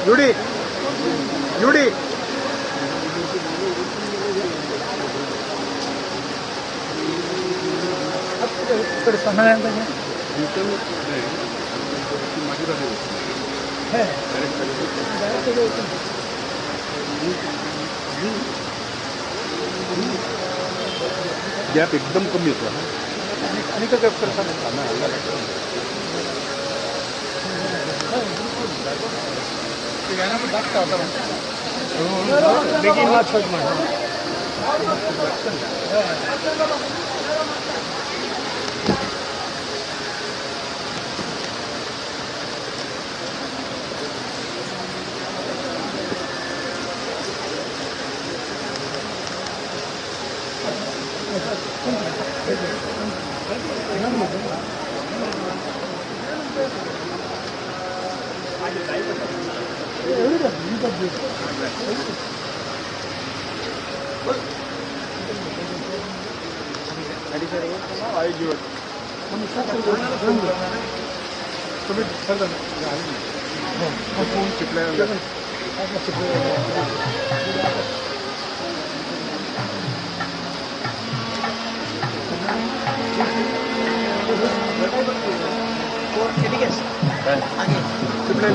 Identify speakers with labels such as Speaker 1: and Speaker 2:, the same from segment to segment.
Speaker 1: UD UD
Speaker 2: gap एकदम कमी येतो
Speaker 1: आणि का गॅप करता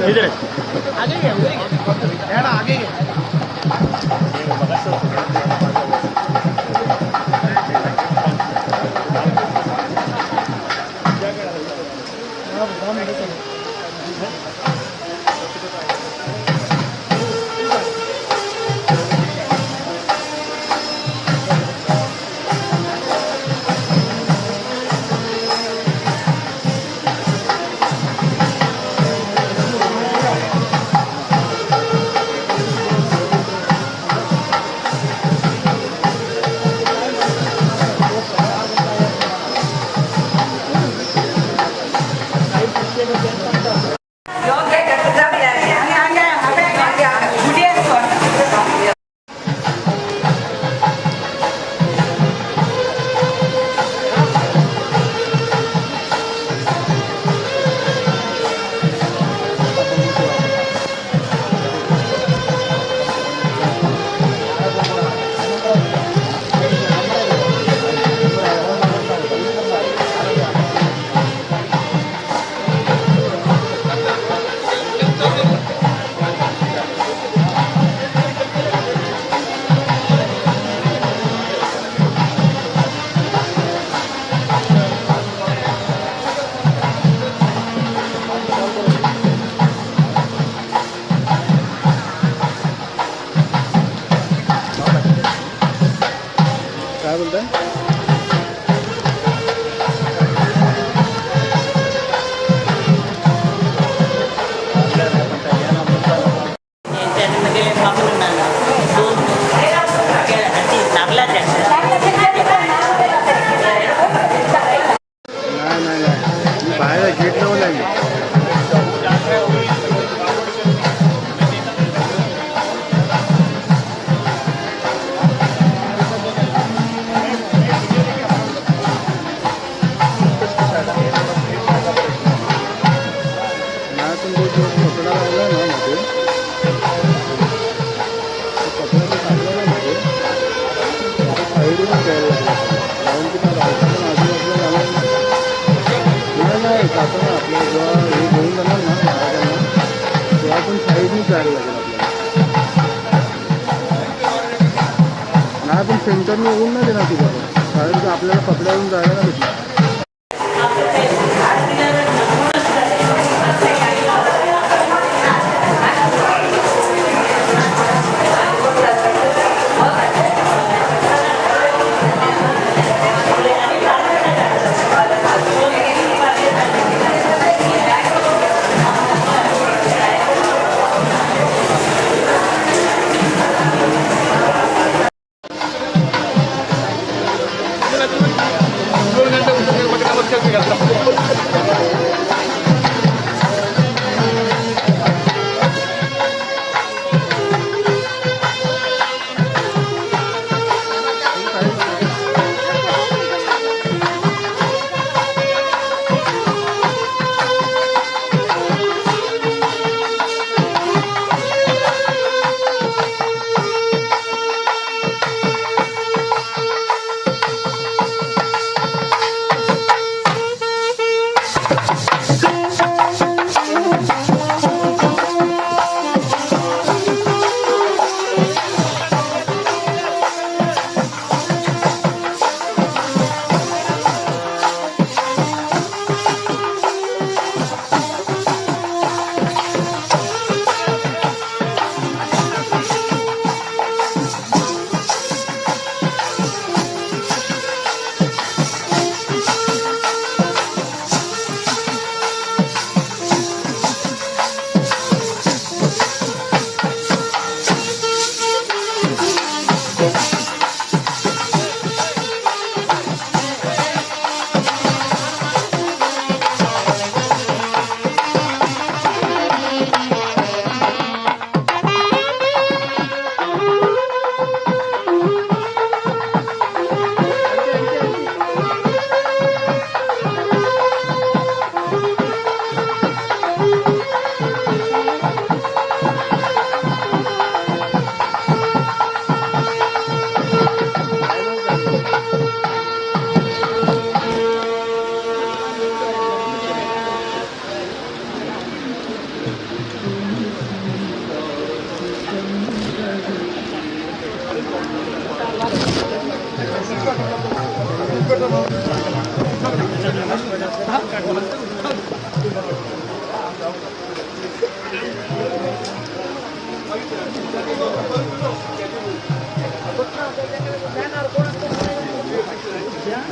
Speaker 3: इधर आगे गया उधर गया आगे गया।
Speaker 2: काय बोलताय? नाही नाही नाही, बाहेर गेट लावून लागली. नाही पण तो जो कपडा लावला ना मध्ये, तो कपडा जो टाकला ना मध्ये, तो साईडूनच द्यायला लागला, कारण की त्या बायका पण आजूबाजूला जाणार नाही. नाही नाही, जाताना आपल्याला जेव्हा हे घेऊन जाणार ना महाराजांना, तेव्हा पण साईडनीच जायला लागेल आपल्याला. नाही पण सेंटरने येऊन नाही देणार तिथं, कारण की आपल्याला कपड्यावरून जायला नाही भेटणार.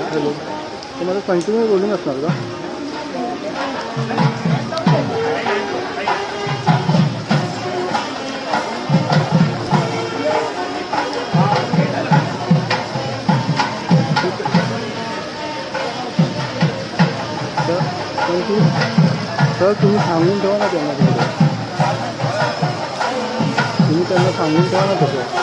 Speaker 2: हॅलो, ते माझं कंटिन्यू रोलिंग असणार का? सर पण तू सर तुम्ही सांगून ठेवा ना त्यांना तिकडे. तुम्ही त्यांना सांगून ठेवा ना तसं.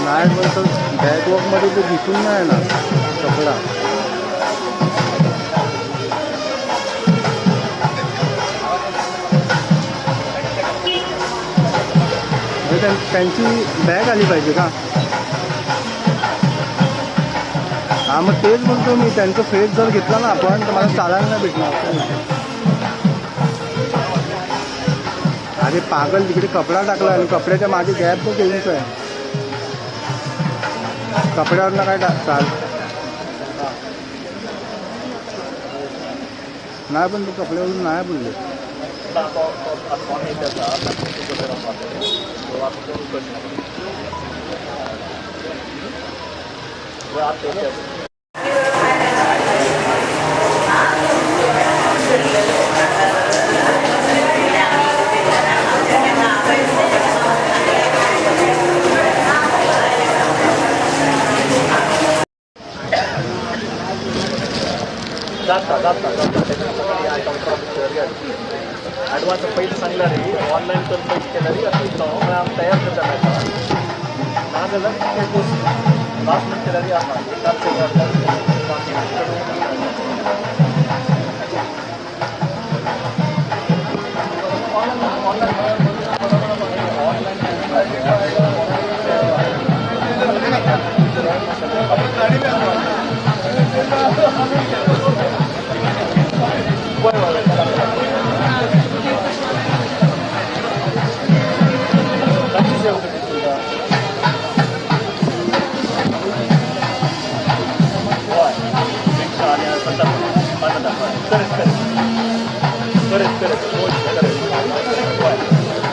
Speaker 2: नाही पण सर, बॅकवॉकमध्ये ते दिसून नाही येणार कपडा. म्हणजे त्यांची बॅग आली पाहिजे का? हां, मग तेच बोलतो मी. त्यांचं फेस जर घेतला ना आपण तर मला चालायला नाही भेटणार. अरे पागल, तिकडे कपडा टाकला आणि कपड्याच्या मागे गॅप तो केलीच आहे. कपड्यावर काय टाक चाल नाही, पण ते कपड्यावरून नाही बोलले.
Speaker 4: जाता जाता जाता त्याच्या ॲडव्हान्स पयलीं सांगला रे, ऑनलायन कर पयलीं केल्यार आतां इतलो म्हळ्यार आमी तयार करता मेळटा, नाजाल्यार लास्ट मिनट केल्यार आसा एकाच. Correct, correct. Correct, correct. Correct.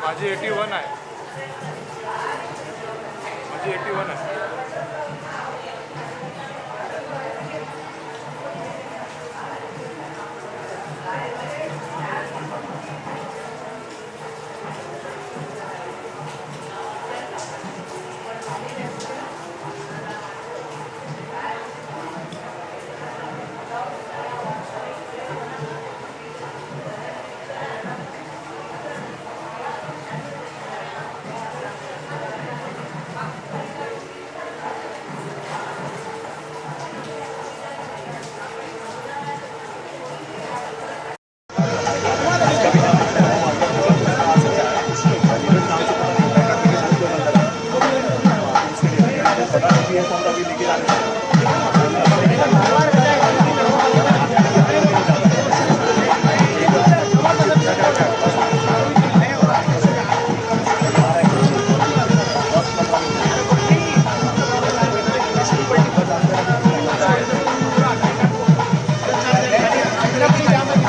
Speaker 1: माझी 81 आहे, माझी 81 आहे.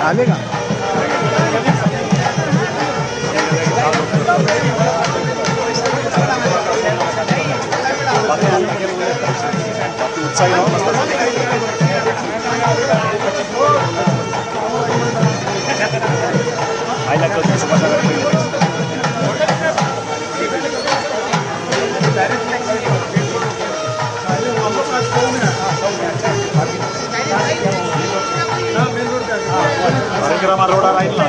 Speaker 2: आले का?
Speaker 4: परिक्रमा रोडा राहील ना.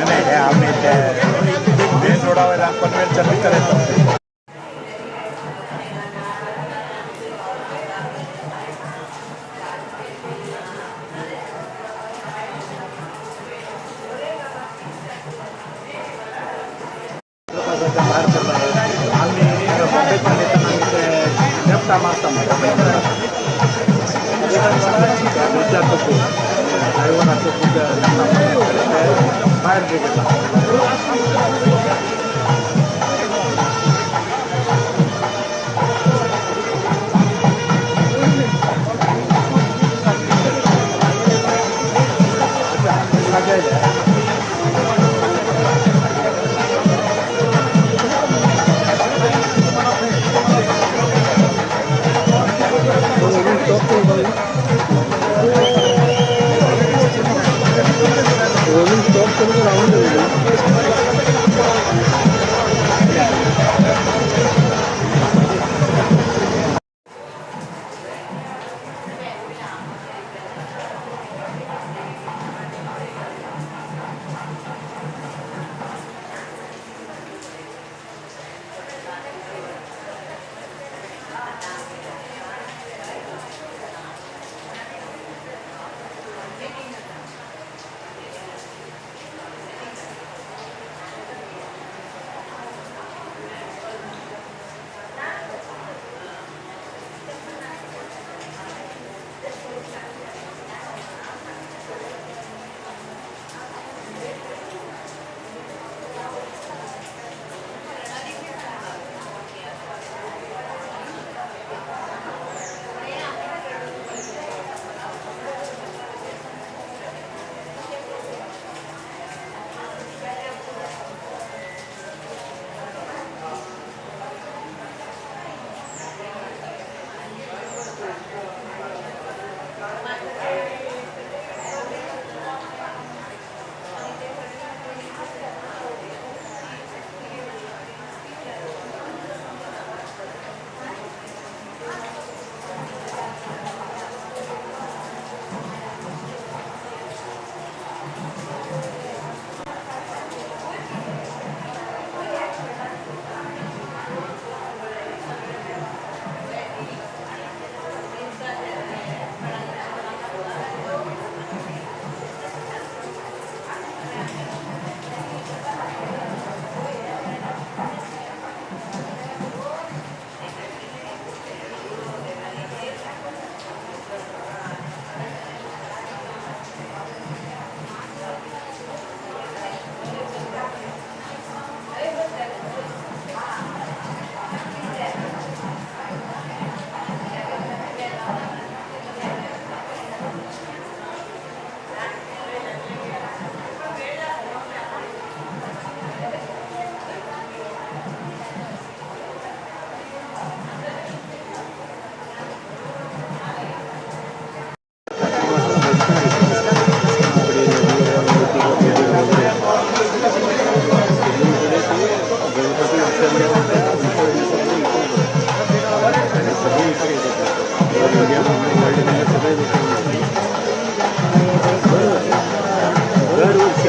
Speaker 4: नाही हे आम्ही मेन रोडावर पनवेलच्या भितर येतो.
Speaker 2: बाहेर पडला आम्ही बॉम्बेतल्यान येताना आमी ते लेफ्टा मारता विचारतो खूब ड्रायव्हराचो खूब फायर ब्रिगेड. रोलिंग स्टॉप करून राहून गेलो.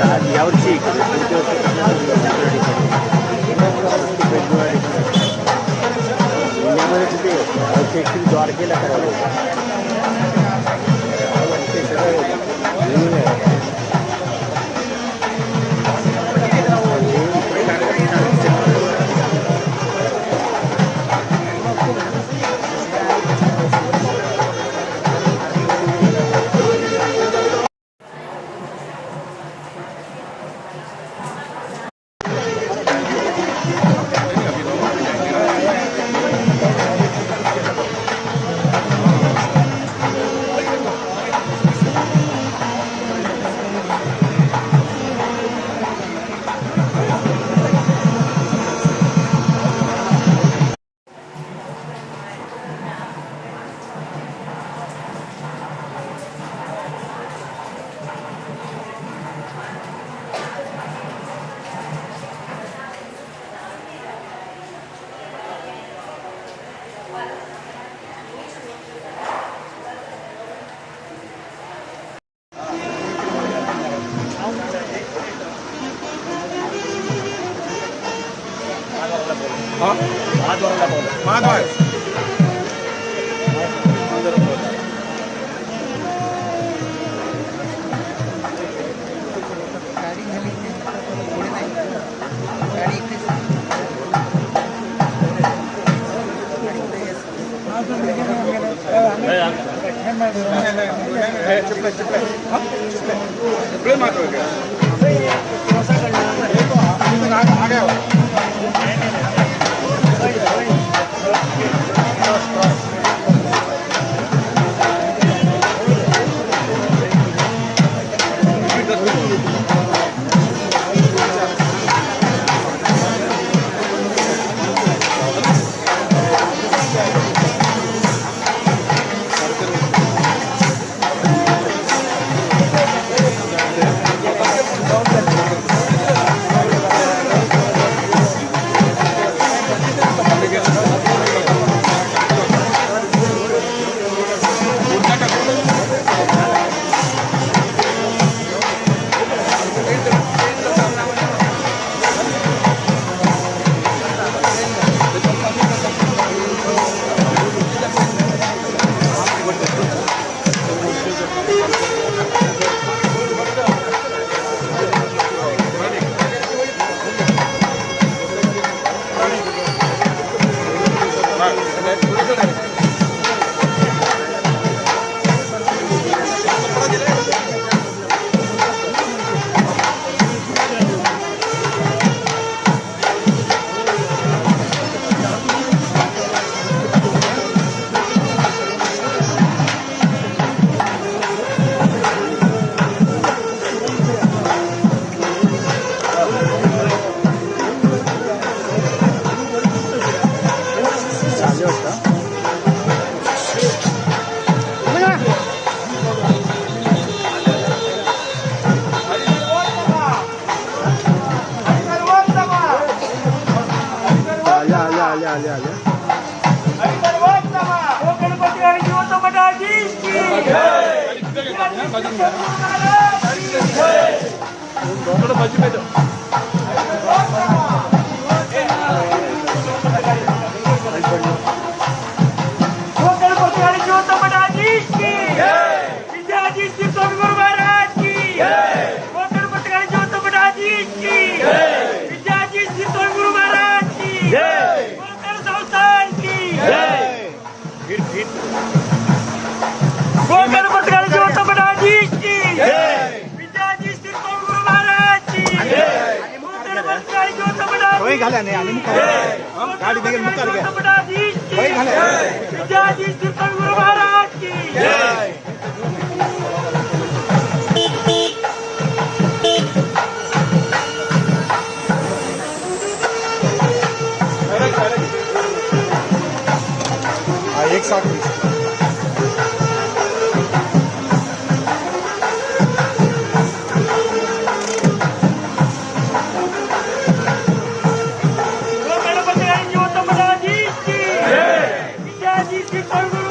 Speaker 2: यावर्षी पुढच्या वर्षी इंडियामध्ये कुठे ॲक्च्युली द्वारकेला करावं होतं. ते सगळं नवीन आहे.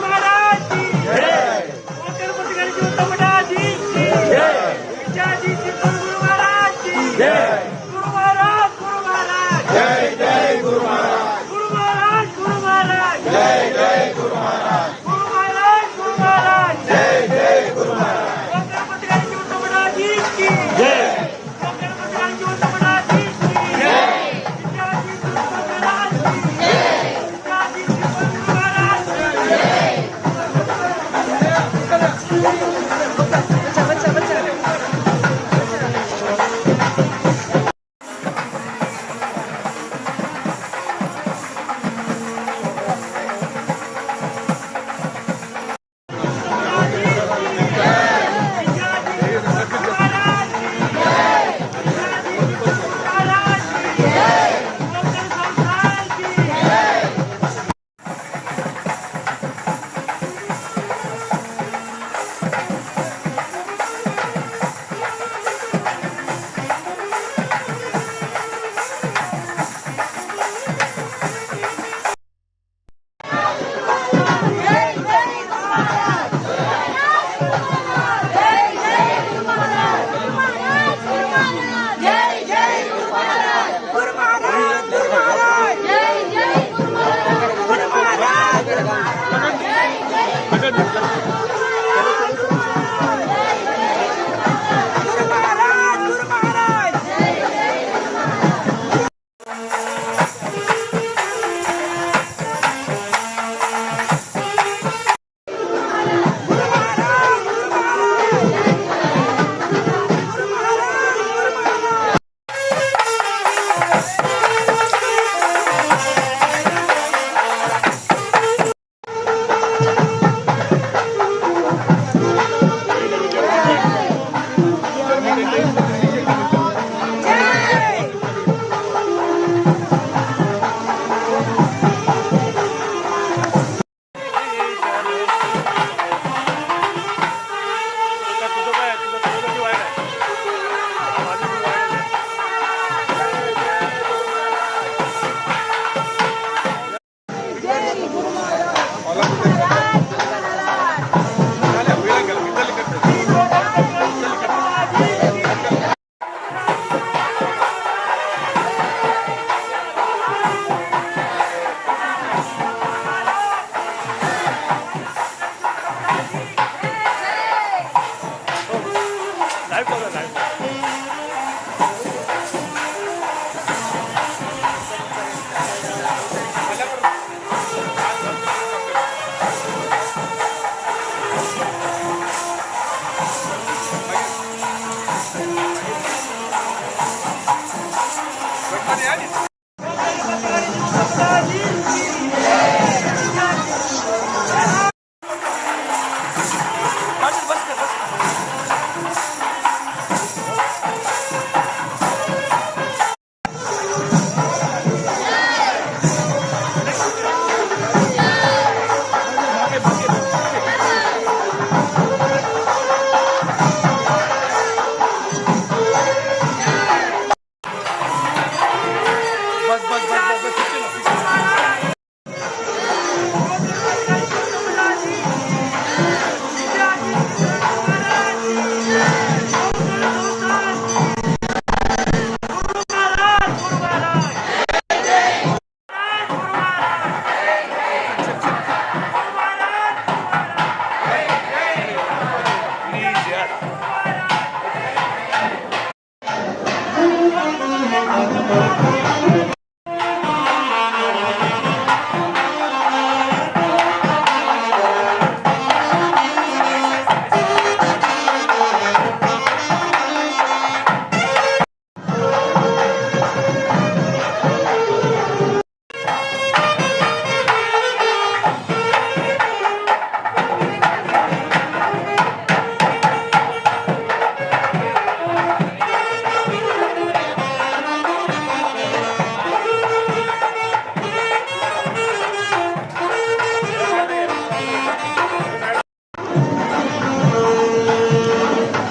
Speaker 5: महाराज की जय।
Speaker 1: बस बस बस बस बस पीछे ना, पीछे। प्लीज यार।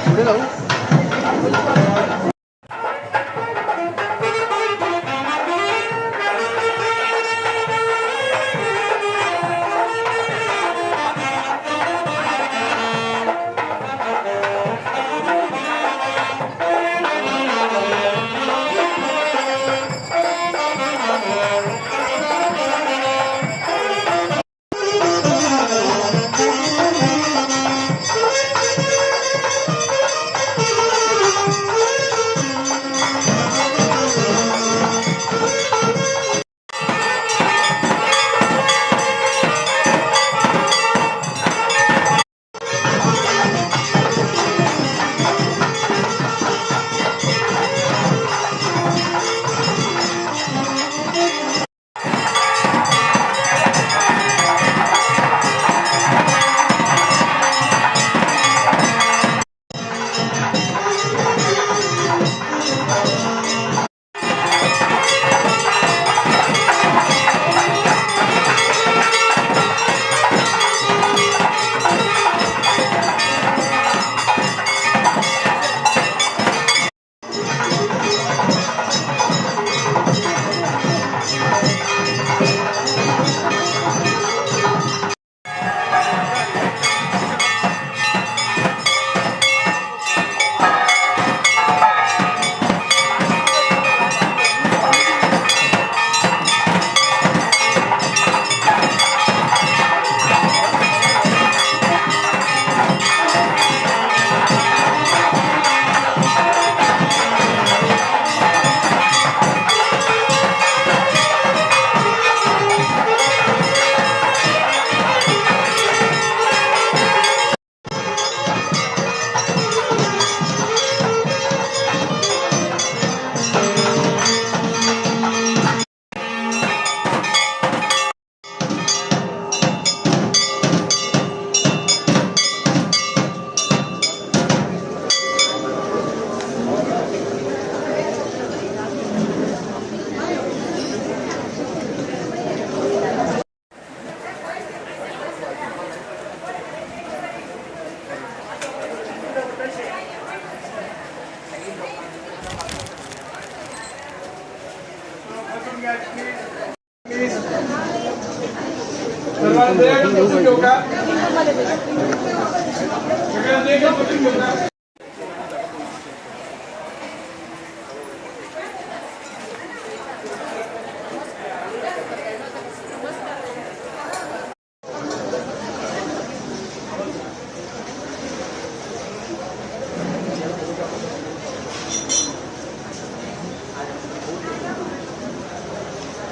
Speaker 2: पुढे जाऊ.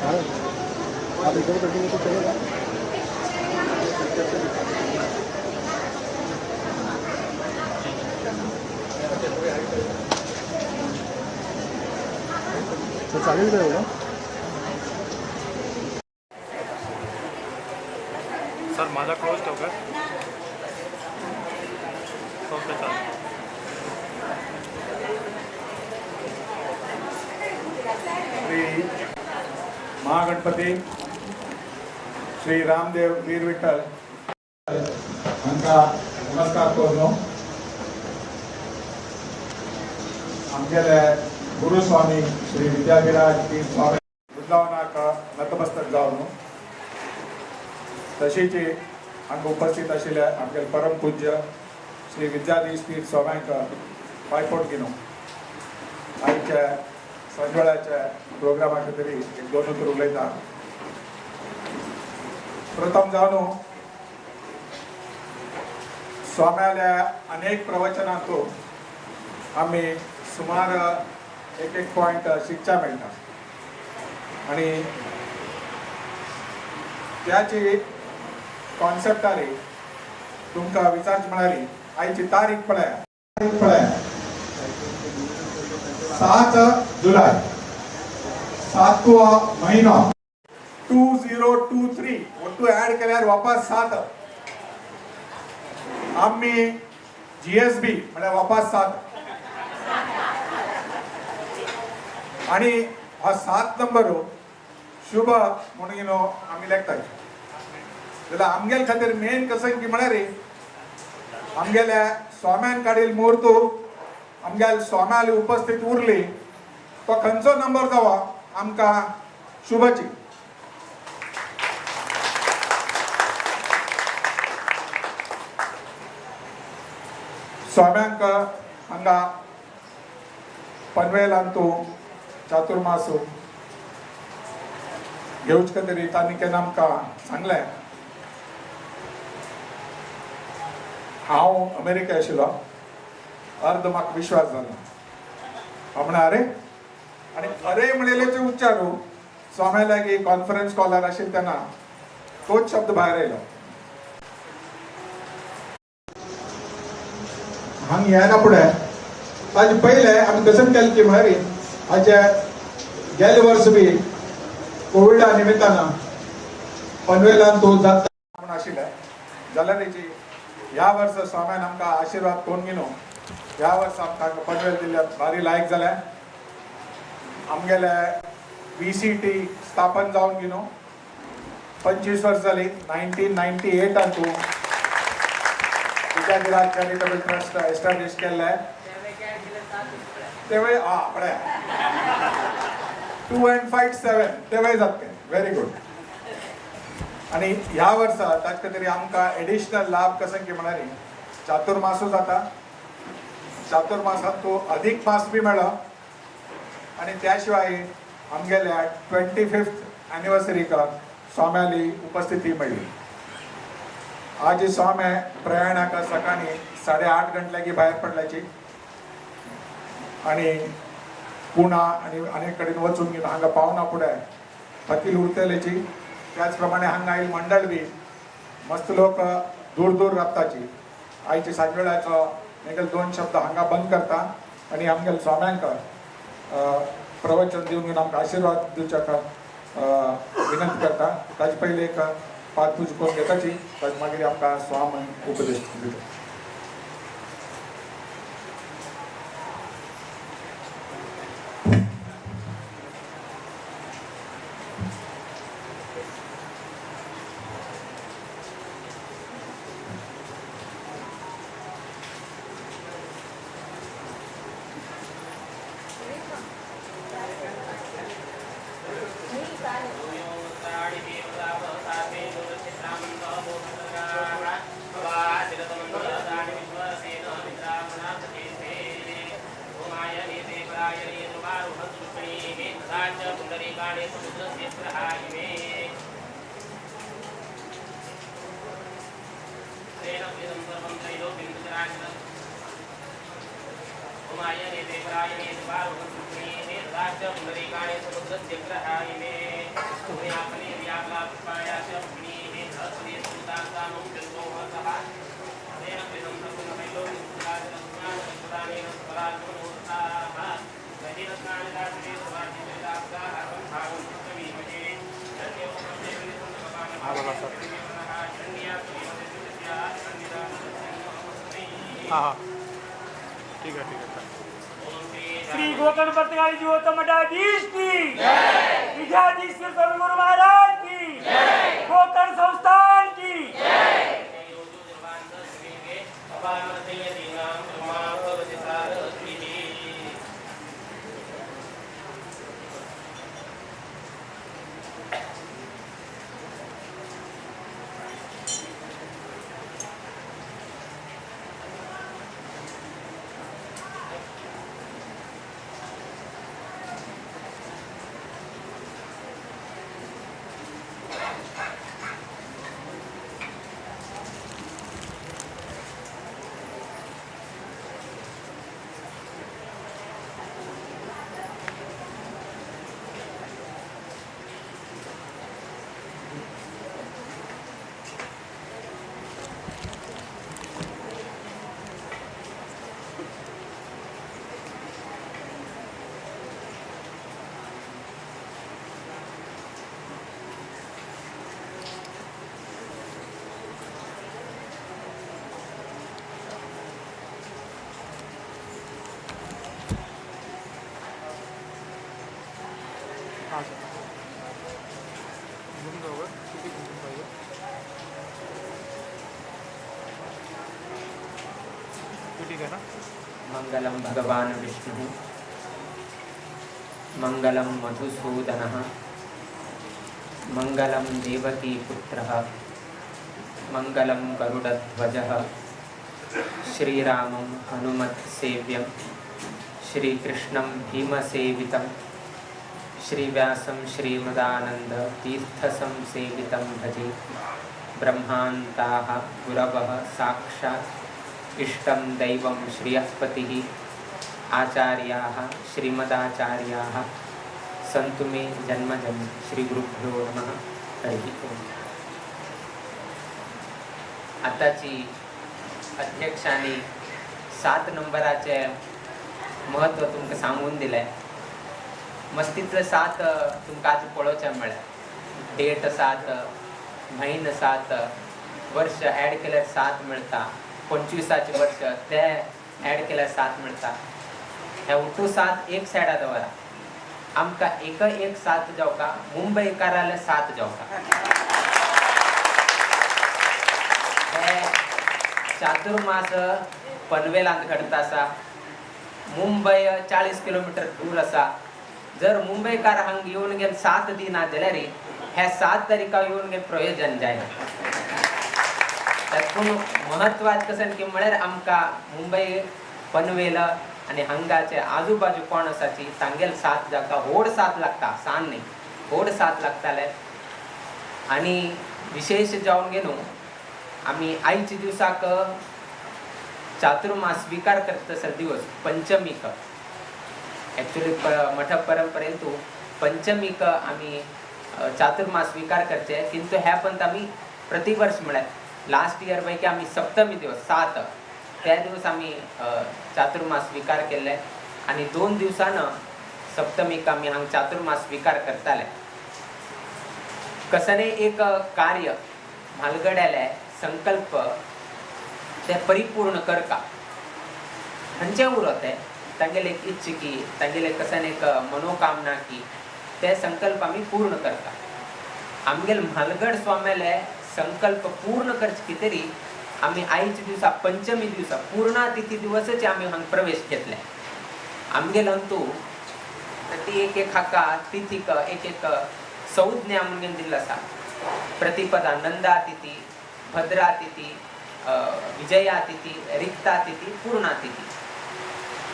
Speaker 2: आप इधर बैठेंगे तो चलेगा। तर चालेल का एवढं?
Speaker 1: सर माझा क्लोज ठेव का? ओके चालेल.
Speaker 5: श्री महागणपती श्री रामदेव वीर विठ्ठल हांकां नमस्कार करून आमगेले गुरुस्वामी श्री विद्याधिराज तीर्थ स्वामी वृंदावनाक नतमस्तक जावन तशीच हांगा उपस्थित आशिल्ले आमगेले परम पूज्य श्री विद्याधीश तीर्थ स्वाम्यांक पांयपोट घेवन आयच्या सांजवेळाच्या प्रोग्रामा खातीर एक दोन उतर उलयता. प्रथम जावन स्वाम्याल्या अनेक प्रवचनांतून आमी सुमार एक एक पॉयंट शिकच्या मेळटा आनी त्याची कॉन्सेप्टारी तुमकां विचारची म्हळ्यार आयची तारीख पळया, तारीख पळया 7 जुलय, 7वो महिनो 2023 ಒಟ್ಟು ॲड केल्यार वापस 7. आम्ही जीएसबी म्हळ्यार वापस 7 आणि हा 7 नंबर शुभ म्हणून आम्ही लेखतात. जाल्यार आमगेले खातीर मेन कसं की म्हळ्यार आमगेल्या स्वाम्यान काडील मुहूर्त आमगेल्या स्वाम्याली उपस्थित उरली तो खंयचो नंबर जावा आमकां शुभाची. स्वाम्यांक हांगा पनवेलांतू चातुर्मास घेवचे खातीर तांणी केन्ना आमकां सांगलें. हांव अमेरिका आशिल्लो, अर्द म्हाका विश्वास जालो. हांव म्हणलें अरे, आनी अरे म्हणलेल्याचे उच्चारू स्वाम्या लागीं कॉन्फरन्स कॉलार आशिल्ले तेन्ना तोच शब्द भायर आयलो. हांगा येना फुडें ताजे पयलें आमी कसम केलें की म्हळ्यार हाजे गेले वर्स बी कोविडा निमित्तान पनवेलान तो जाता म्हूण आशिल्लें. जाल्यार तेची ह्या वर्सा स्वाम्यान आमकां आशिर्वाद करून घेवन ह्या वर्सा आमकां पनवेल जिल्ल्यांत भारी लायक जालें. आमगेले VCT स्थापन जावन घेवन 25 वर्स जालीं. 1998 विद्याधिराज चॅरिटेबल ट्रस्ट एस्टाब्लीश केल्लें. तेवय हा पळया 2 and 5 7 तेवय जातले. Very good. आनी ह्या वर्सा ताचे खातीर आमकां एडिशनल लाभ कसं की म्हळ्यार चातुर्मासूय जाता, चातुर्मासांत तो अधिक मास बी मेळ्ळो आनी त्या शिवाय आमगेल्या 25th एनिवर्सरीक स्वाम्याली उपस्थिती मेळ्ळी. आज स्वामी प्रयाणाक सकाळी 8:30 गंटल्याकी भायर पडल्याची आनी पुणा आनी अनेक कडेन वचून घेवन हांगा पावना फुडें थकील उरतल्याची. त्याच प्रमाणे हांगा आयल मंडळ बी मस्त लोक दूर दूर राबताची. आयचे सांजवेळाचो मागीर 2 शब्द हांगा बंद करता आनी आमगेले स्वाम्यांक प्रवचन दिवन घेवन आमकां आशिर्वाद दिवच्याक विनंती करता. ताजे पयलीं एक पादपूज करून घेताची, ताजे मागीर आमकां स्वामी उपदेश दिता.
Speaker 1: हां हां ठीक आहे ठीक आहे.
Speaker 6: श्री गोकर्ण पर्तगाळी जीवोत्तम मठाधीश की जय, विद्याधीश स्वामी गुरु महाराज की जय, गोकर्ण संस्थान की जय.
Speaker 1: हां सर घेऊन जाऊ का? किती कुंकू पाहिजे? ठीक आहे ना.
Speaker 7: मंगलम भगवान विष्णु मंगलम मधुसूदनः मंगलम देवकी पुत्रः मंगलम गरुडध्वजः श्रीरामं हनुमत्सेव्यं श्रीकृष्णं भीमसेवितं श्रीव्यासं श्रीमदानंद तीर्थसंसेवितं भजे. ब्रह्मान्ताः गुरवः साक्षात् इष्टं दैवं श्रियःपतिः आचार्याः श्रीमदाचार्याः सन्तु मे जन्म जन्म. श्री गुरुभ्यो नमः. हरिः ओम. आताची अध्यक्षांनी 7 नंबराचे महत्व तुमकां सांगून दिलें. मस्तीतले 7 तुमकां आज पळोवचें मेळ्ळें. डेट 7, म्हयनो 7, वर्ष ॲड केल्यार 7 मेळटा, 25 वर्ष ते ॲड केल्यार 7 मेळटा. हे उठू 7 एक सायडा दवरा, आमकां एक एक 7 जावका, मुंबयकाराले 7 जावका. हे चातुर्मास पनवेलांत घडता आसा. मुंबय 40 किलोमिटर दूर आसा. जर मुंबयकार हांगा येवन गेल 7 दिना जाल्यार हे 7 तारिका येवन गेल प्रयोजन जायना. तातूंत म्हत्वाचें कशें की म्हळ्यार आमकां मुंबय पनवेल आनी हांगाचे आजू बाजू कोण आसाची तांगेल 7 जाता. व्हड 7 लागता, सान न्ही, व्हड 7 लागताले. आनी विशेष जावन गे न्हू आमी आयच्या दिवसाक चातुर्मास स्वीकार करता सर दिवस पंचमीक. एक्चुअली मठ परंपरेंतु पंचमीक आमी चातुर्मास स्वीकार करचे, किंतु ह्या पंत आमी प्रतिवर्ष म्हळ्यार लास्ट इयर पैकी आमी सप्तमी दिवस 7 त्या दिवस आमी चातुर्मास स्वीकार केल्ले आनी 2 दिवसान सप्तमीक आमी हांगा चातुर्मास स्वीकार करताले. कसने एक कार्य म्हालगड्याले संकल्प ते परिपूर्ण करका खंयचें उरत तें तांगेले एक इच्छा की तांगेले कसन एक मनोकामना की ते संकल्प आमी पूर्ण करता. आमगेल म्हालगड स्वाम्याले संकल्प पूर्ण करचे कितें आमी आयच्या दिवसा पंचमी दिवसा पूर्णातिथी दिवसच आमी हांगा प्रवेश घेतले. आमगेल अंतू ती एक एक हाका तिथीक एक एक संज्ञा म्हणून दिल्लो आसा. प्रतिपदा नंदा तिथी, भद्रा तिथी, विजया तिथी, रिक्ता तिथी, पूर्णा तिथी.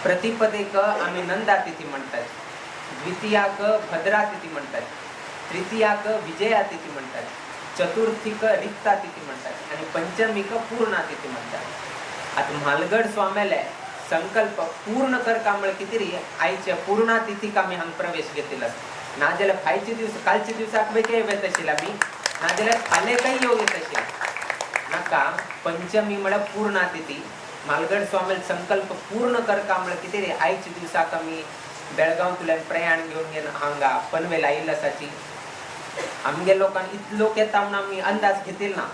Speaker 7: प्रतिपदेक आमी नंदा तिथी म्हणटात, द्वितीयाक भद्रा तिथी म्हणटात, तृतीयाक विजया तिथी म्हणटात, चतुर्थीक रिक्ता तिथी म्हणटात आनी पंचमीक पूर्णा तिथी म्हणटात. आतां म्हालगड स्वाम्याले संकल्प पूर्ण करका म्हळ्यार कितें रे आयच्या पूर्णा तिथीक आमी हांगा प्रवेश घेतिल्लो आसा. नाजाल्यार फायचे दिवस कालच्या दिवसाक बेगीन येत आशिल्ले आमी, नाजाल्यार फाल्यां येवं येत आशिल्लें. नाका पंचमी म्हळ्यार पूर्णा तिथी. म्हालगड स्वामी संकल्प पूर्ण करका म्हळ्यार कितें रे आयच्या दिवसाक आमी बेळगांवतल्यान प्रयाण घेवन घेवन हांगा पनवेल आयिल्लो आसाची. आमगे लोकांक इतलो लोक येता म्हूण आमी अंदाज घेतिल्लो ना.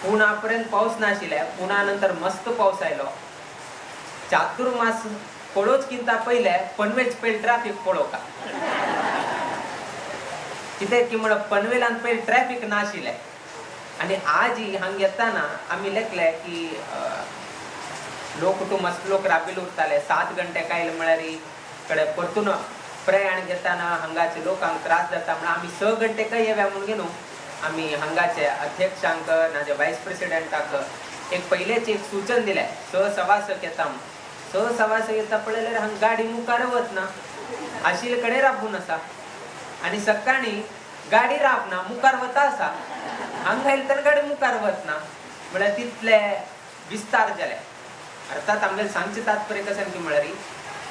Speaker 7: पुना पर्यंत पावस नाशिल्ले, पुना नंतर मस्त पावस आयलो. चातुर्मास पळोवच किंता पयले पनवेल पयले ट्रॅफिक पळोवका कित्याक की म्हळ्यार पनवेलान पयले ट्रॅफिक नाशिल्लें. आनी आज हांगा येताना आमी लेखले की लोक तूं मस्त लोक राबिल उरताले 7 घंटे कायल म्हळ्यार कडे परतून प्रयाण घेताना हांगाचे लोकांक त्रास जाता म्हणून आमी 6 घंटे काय येव्या म्हणून घेवन आमी हांगाचे अध्यक्षांक नाजे वायस प्रेसिडेंटाक एक पयलेच एक सूचन दिलें 6 सव्वा 6 येता म्हणून. 6 सव्वा 6 येता पळयल्यार हांगा गाडी मुखार वतना आशिल्ले कडेन राबून आसा आनी सकाळीं गाडी राबना मुखार वता आसा, हांगा आयले तर गाडी मुखार वतना म्हळ्यार तितले विस्तार जाले. अर्थात आमगेले सांगचें तात्पर्य कशें की म्हळ्यार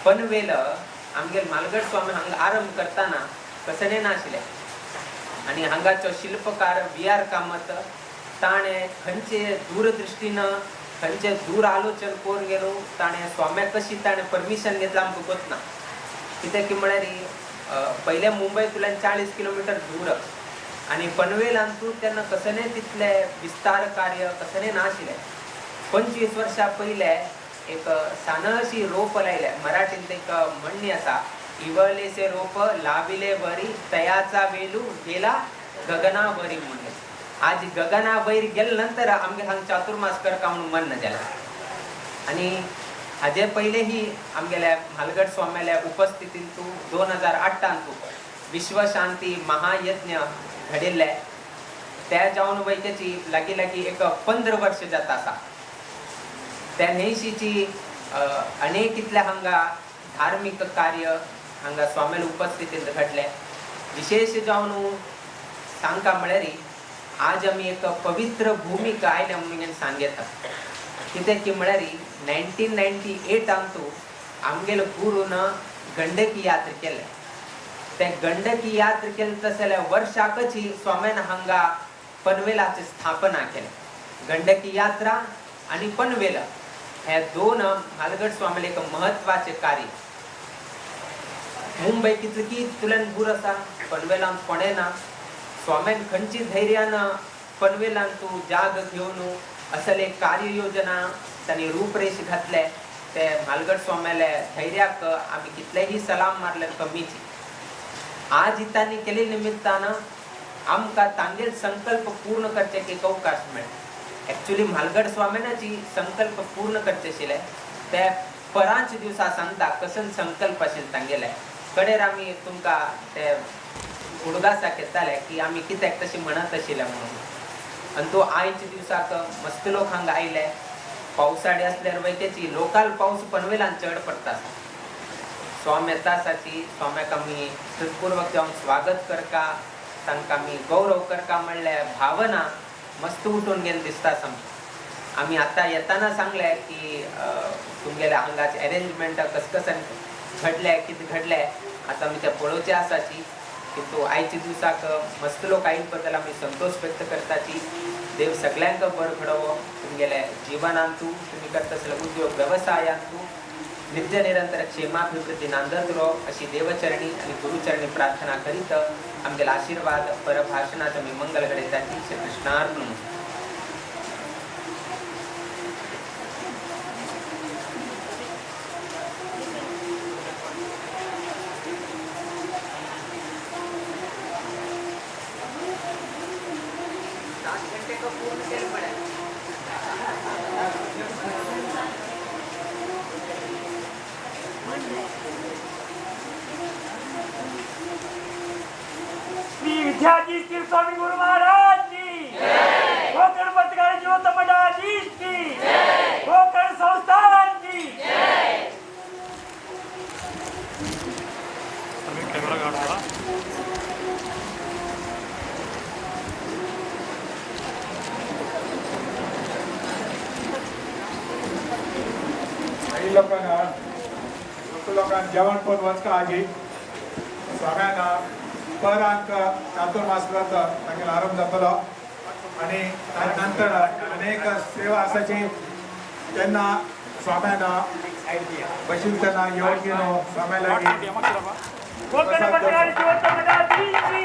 Speaker 7: पनवेल आमगेले मालगड स्वामी हांगा आरंभ करतना कसने नाशिल्लें आनी हांगाचो शिल्पकार VR Kamat ताणें खंयचे दूरदृश्टीन खंयचे दूर आलोचन करून गेलो ताणें स्वाम्याक कशी ताणें परमिशन घेतलां आमकां गोत ना. कित्याक की म्हळ्यार पयले मुंबयतल्यान 40 किलोमिटर दूर आनी पनवेलांतू तेन्ना कसने तितले विस्तार कार्य कसने नाशिल्लें. 25 वर्सां पयले एक सानशी रोप लायले, मराठींत एक म्हणणी आसा इवलेसे रोप लाविले वरी तयाचा वेलू गेला गगनावरी म्हणले. आज गगनावयर गेले नंतर आमगे हांगा चातुर्मास करका म्हणून मन जालें. आनी हाजे पयलेही आमगेल्या म्हालगड स्वाम्याल्या उपस्थितींतू 2008 विश्वशांती महायज्ञ घडिल्ले त्या जावन वैद्याची लागीं लागीं एक 15 वर्ष जाता आसा. त्या न्हयशीची अनेक इतले हांगा धार्मीक कार्य हांगा स्वाम्याल्या उपस्थितींत घडले. विशेष जावन सांगता म्हळ्यार आज आमी एक पवित्र भुमिका आयल्या म्हणून सांगता कित्याक की म्हळ्यार 1998 आमगेले गुरून गंडकी यात्रा केले. ते गंडकी यात्रा केले तशें जाल्यार वर्षाकच स्वाम्यान हांगा पनवेलाची स्थापना केली. गंडकी यात्रा आनी पनवेल हे दोन म्हालगड स्वामीले एक महत्वाचे कार्य. मुंबय कितली की तुल्यान दूर आसा, पनवेलान कोणें ना. स्वाम्यान खंयची धैर्यान पनवेलान तूं जाग घेवन असले कार्ययोजना तांणी रूपरेश घातले ते म्हालगड स्वाम्याले धैर्याक आमी कितलेही सलाम मारले कमीची. आज तांणी केले निमित्तान आमकां तांगेल संकल्प पूर्ण करचे एक अवकाश मेळ्ळो. एक्चुअली म्हालगड स्वाम्याची संकल्प पूर्ण करचे आशिल्ले ते परांच दिवसा सांगता कसन संकल्प आशिल्ले तांगेले कडेर आमी तुमकां ते उडगासाक येताले की आमी कित्याक तशें म्हणत आशिल्ले म्हणून. आनी तो आयच्या दिवसाक मस्त लोक हांगा आयले. पावसाळे आसल्यार वैद्याची लोकाल पावस पनवेलान चड पडटा. स्वामी येता आसाची स्वाम्याक आमी हृत्पूर्वक जावन स्वागत करका, तांकां आमी गौरव करका म्हणल्यार भावना मस्त उठून गेले दिसता सामकी. आमी आतां येताना सांगलें की तुमगेल्या हांगाचे एरेंजमेंट कसकसान घडलें कितें घडलें आतां आमी तें पळोवचें आसाची. किंतु आयच्या दिवसाक मस्त लोक आयिल्ले बद्दल आमी संतोष व्यक्त करताची. देव सगळ्यांक बरो घडोवो तुमगेल्या जिवनांतू, तुमी करता आसले उद्योग वेवसायांतू नित्य निरंतर क्षेमाभिवृद्धी नांदत रो अशी देवचरणी आनी गुरुचरणी प्रार्थना करीत आमगेले आशीर्वाद परभाषणात आमी मंगल घडयताची. श्री कृष्णार्पण.
Speaker 6: विद्याधीश स्वामी गुरु महाराज की जय, गोकर्ण पत्रकार ज्योत मठाधीश की जय, गोकर्ण संस्थान की जय.
Speaker 1: कॅमेरा काढला.
Speaker 5: काही लोकांना लोकांना जेवण पण वचका आगी स्वाम्यांना परांक चातुर्मास तांगेलो आरंभ जातलो आनी ताजे नंतर अनेक सेवा आसाची तेन्ना स्वाम्यान बशील तेन्ना येवन घेवन स्वाम्या लागीं
Speaker 6: गोकर्ण पत्रकार ज्योत मठाधीश की